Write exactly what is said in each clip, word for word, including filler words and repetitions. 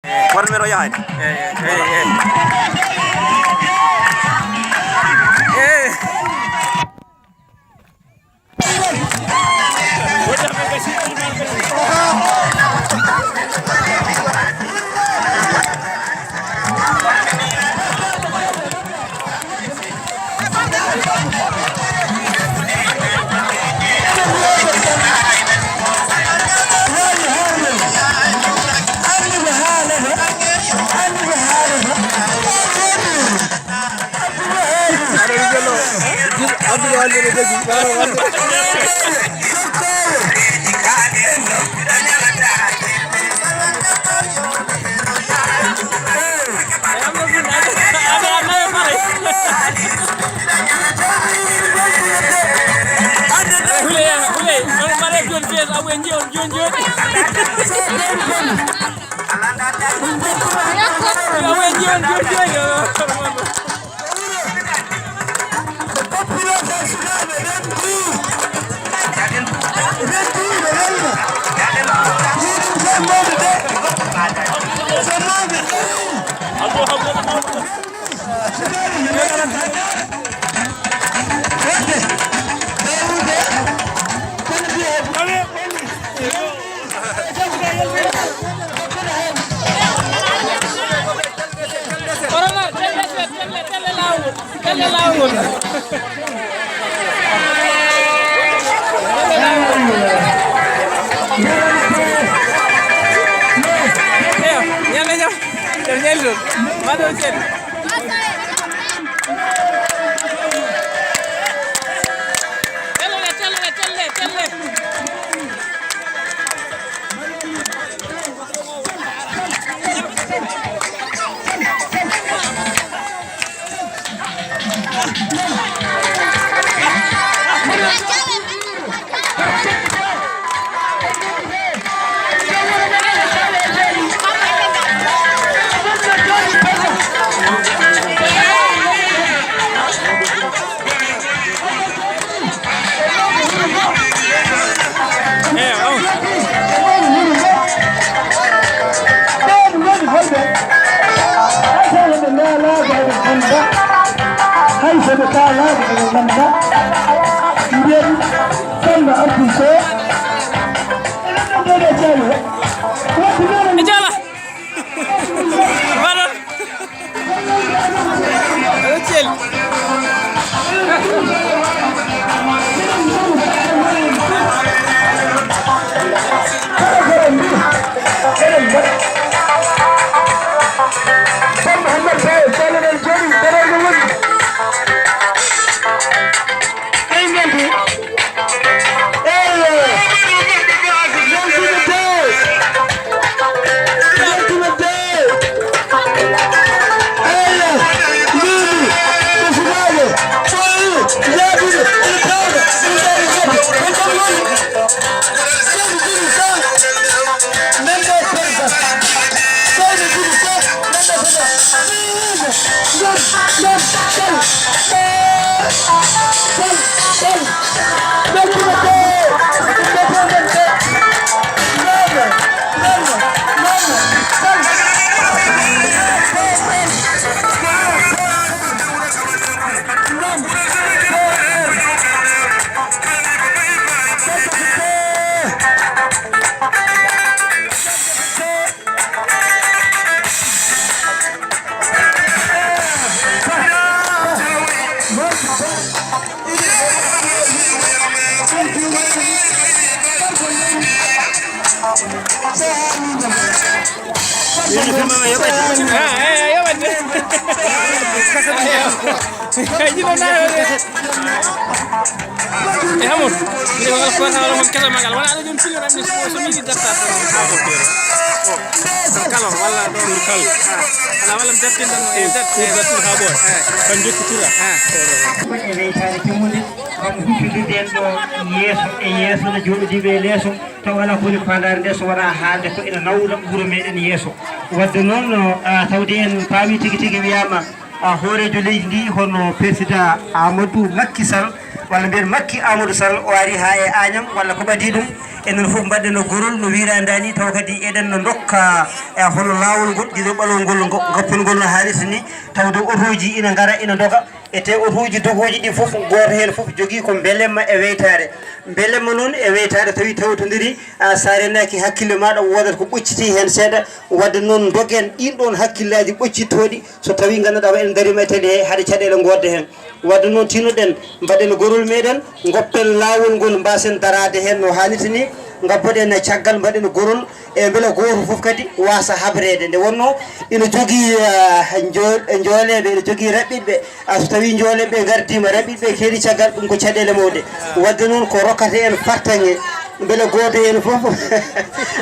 War numéro yahay. Eh, eh, eh, eh. Eh. Korona, telle, telle, telle laawol. Telle laawol. Eyo, ñande jam. Jam ñande toon. Mbaɗon seen. Telle, telle, telle, telle. Hay so ɓe kaalaaɓe ene nannda, mbiyen Samba Abdou Sow, enen ɗo ndeɗe jaayo. Wadde noon e jala. Voilà. Rachel. E Amadou, nde ko kala ko wata wala mon kala magal wala aɗa jom silo ramni so so mini darta. Kala wala ɗo kala. Ala wala dartin ɗon e dartin ha ɓoy. Kan jokkitura. E weytaare timmude, ngam huccundirde en ɗo yeeso e yeeso no jooɗodiiɓe e leeso, taw alaa ko woni faandaare nde so wonaa haalde ko ina nawra wuro meeɗen yeeso. Wadde noon, ah, tawde en paami tigi tigi wiyaama, ah, hooreejo leydi ndi hono président Amadou Macky Sall, walla mbiyen Macky Amadou Sall, o ari haa e Agnam walla ko ɓadii ɗum, Enen fof mbaɗen no gorol no wiiraa ndaa ni, taw kadi eɗen no ndokka e hono laawol ngol, giɗo ɓalol ngol ngo-, ngoppol ngol no haalirta ni, tawde otooji ina ngara, ina ndoga, e te otooji dogooji ɗi fof, gooto heen fof jogii ko mbelemma e weytaare. Mbelemma noon e weytaare, tawi tawtondiri, a, so a renaaki hakkille maaɗa, woodat ko ɓoccitii heen seeɗa. Wadde noon, ndogen ɗiin ɗoon hakkillaaji ɓoccittooɗi, so tawii ngannduɗaa eɗen ndariima e télé he, haɗa caɗeele ngoodde heen. Wadde noon, tinnoɗen, mbaɗen gorol meɗen, ngoppen laawol ngol, mbaasen daraade heen no haanirta ni, ngabboɗen e caggal, mbaɗen gorol, e mbele gooto fof kadi waasa habreede. Nde wonnoo ina jogii, ah, njo-, njooleeɓe, ina jogii raɓɓiɗɓe, ah, so tawii njooleeɓe ngardiima, raɓɓiɗɓe keedi caggal, ɗum ko caɗeele mawɗe. Wadde noon, ko rokkata en fartaŋŋe, mbele gooto heen fof,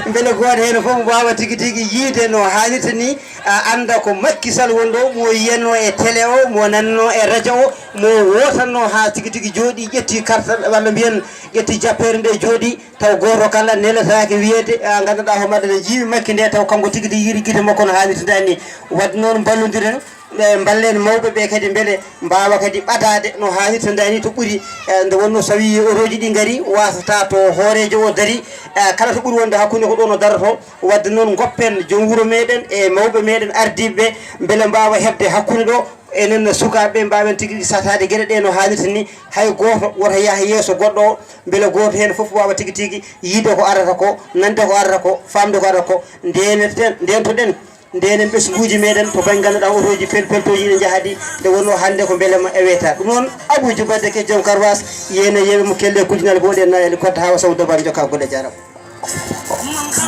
mbele gooto heen fof waawa tigi tigi yiyde no haanirta ni, a annda ko Macky Sall woni ɗo, mo yiyatnoo e télé o, mo nannoo e radio o, mo wootatnoo haa tigi tigi jooɗii, ƴetti kartal, walla mbiyen ƴetti jappeere nde jooɗii, taw gooto kala nelataake wiyeede, a, ngannduɗaa hoore maaɗa ne jiimi Macky nde, taw kanko tigi tigi yiɗi gite makko no haanirta ni. Wadde noon, mballondiren, e mballen mawɓe ɓe kadi mbele mbaawa kadi ɓadaade no haanirta ni to ɓuri, e, nde wonnoo so tawii otooji ɗi ngarii, waasata to hooreejo o darii, e, kala to ɓuri wonde hakkunde ko ɗoon o daroto. Wadde noon, ngoppen joom wuro meɗen e mawɓe meɗen ardiiɓe ɓe, mbele mbaawa heɓde hakkunde ɗo. Enen sukaaɓe ɓe mbaawen tigi tigi sataade geɗe ɗe no haanirta ni. Hay gooto woto yah yeeso goɗɗo o, mbele gooto heen fof waawa tigi tigi yiyde ko arata ko, nande ko arata ko, faamde ko arata ko. Ndeeneten, ndeentoɗen, ndeenen ɓesnguuji meɗen to bannge ngannduɗaa otooji pelpeltooji ina njaha ɗi, nde wonnoo hannde ko mbelemma e weytaare. Ɗum noon, Abou Diouf Badeke joom Karwaas, yeene yeeɓe mo kelle kujinal booɗe na e helicoptère haa o sawdo bam jokka golle, jaaraama.